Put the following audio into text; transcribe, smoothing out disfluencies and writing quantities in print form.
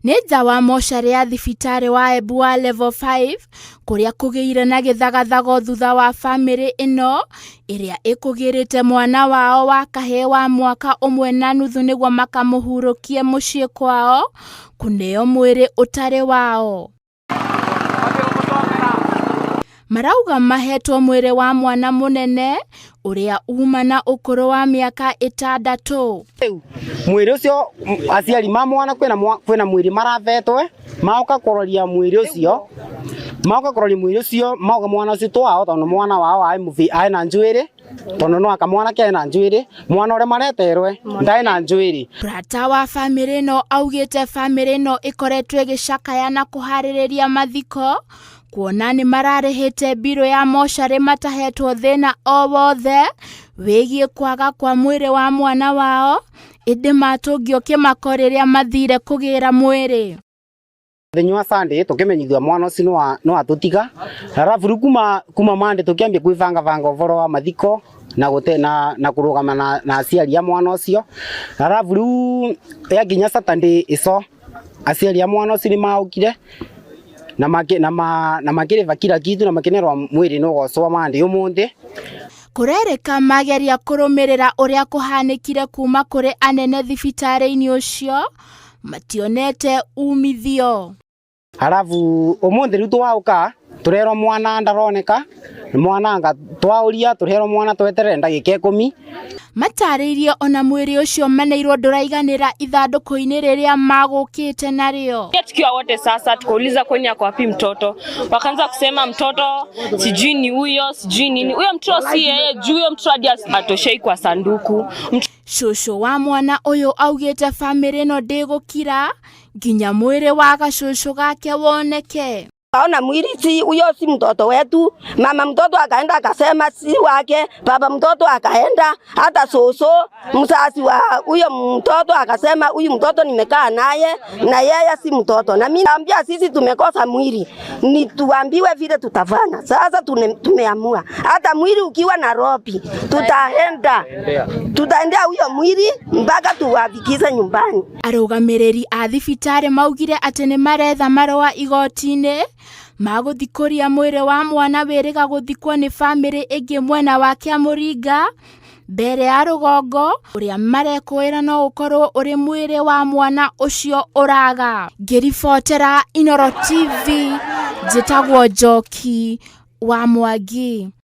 Nĩ nja wa mocarĩ ya thibitarĩ wa Embu wa Level 5 kũrĩa kũgĩire na gĩthagathago thutha wa bamĩrĩ ĩno ĩrĩa ĩkũgĩrĩte mwana wao wa kahĩĩ wa mwaka ũmwe na nuthu nĩguo makamũhurũkie mũciĩ kwao kũneo mwĩrĩ ũtarĩ wao. Marauga mahetwo mwĩrĩ wa mwana mũnene ũrĩa uma na ũkũrũ wa mĩaka 6. Mwĩrĩ ũcio aciari ma mwana kwĩna mwĩrĩ maravetwe maoka kũroria mwĩrĩ ũcio maoka kũroria mwĩrĩ ũcio mauga mwana ũcio twao tondũ mwana wao aĩ na njuĩrĩ tondũ no aka mwanake ena njuĩrĩ mwana ũrĩa mareterwe ndarĩ na njuĩrĩ. Brata wa bamĩrĩ ĩno augĩte bamĩrĩ ĩno ĩkoretwo ĩgĩcakaya na kũharĩrĩria mathiko kuona nĩ mararĩhĩte mbirũ ya mocarĩ matahetwo thĩna o wothe wĩgiĩ kwaga kwa mwĩrĩ wa mwana wao ĩndĩ matũngio kĩmako rĩrĩa mathire kũgĩra mwĩrĩ. Mũthenya wa Sunday tukimenyithua mwana ũcio no atũtiga arabu rĩu kuma Monday tukiambia kwĩbangabanga ũhoro wa mathiko na gũte na kũrũgama na aciari a mwana ũcio arabu rĩu yakinya Saturday ico aciari a mwana ũcio nĩmaũkire na makĩrĩba kila kitu na makĩnerwo mwĩrĩ nĩũgocwo Monday ũmũthĩ. Kũrerĩka mageria kũrũmĩrĩra ũrĩa kũhanĩkire kuma kũrĩ anene thibitarĩ-inĩ ũcio mationete umithio. Arabu ũmũthĩ rĩu twaũka tũrerwo mwana ndaroneka mwana anga twaũria tũrerwo mwana tweterere ndagĩka 10. Matarĩirie ona mwĩrĩ ũcio maneirwo ndũraiganĩra ithandũkũ-inĩ rĩrĩa magũkĩte narĩo. Tukiwa wote sasa tukauliza kwani ako wapi mtoto, wakaanza kusema mtoto sijui ni huyo sijui nini, huyo mtoto si yeye, juu huyo mtoto hadi atoshei kwa sanduku. Cũcũ wa mwana ũyũ augĩte bamĩrĩ ĩno ndĩgũkira nginya mwĩrĩ wa gacũcũ gake woneke. Ona mwili si huyo, si mtoto wetu. Mama mtoto akaenda akasema si wake, baba mtoto akaenda, hata soso mzazi wa huyo mtoto akasema huyu mtoto nimekaa naye na yeye si mtoto. Na mimi naambia sisi tumekosa mwili, ni tuambiwe vile tutafanya. Sasa tumeamua hata mwili ukiwa Nairobi tutaenda, tutaendea huyo mwili mpaka tuwafikishe nyumbani. Arũgamĩrĩri a thibitarĩ maugire atĩ nĩ maretha marũa igoti-inĩ magũthikũria mwĩrĩ wa mwana wĩrĩga gũthikwo nĩ bamĩrĩ ĩngĩ mwena wa Kĩamũringa mbere ya rũgongo ũrĩa marekũĩra no ũkorwo ũrĩ mwĩrĩ wa mwana ũcio ũraga. Ngĩribotera Inooro TV njĩtagwo Njoki wa Mwangi.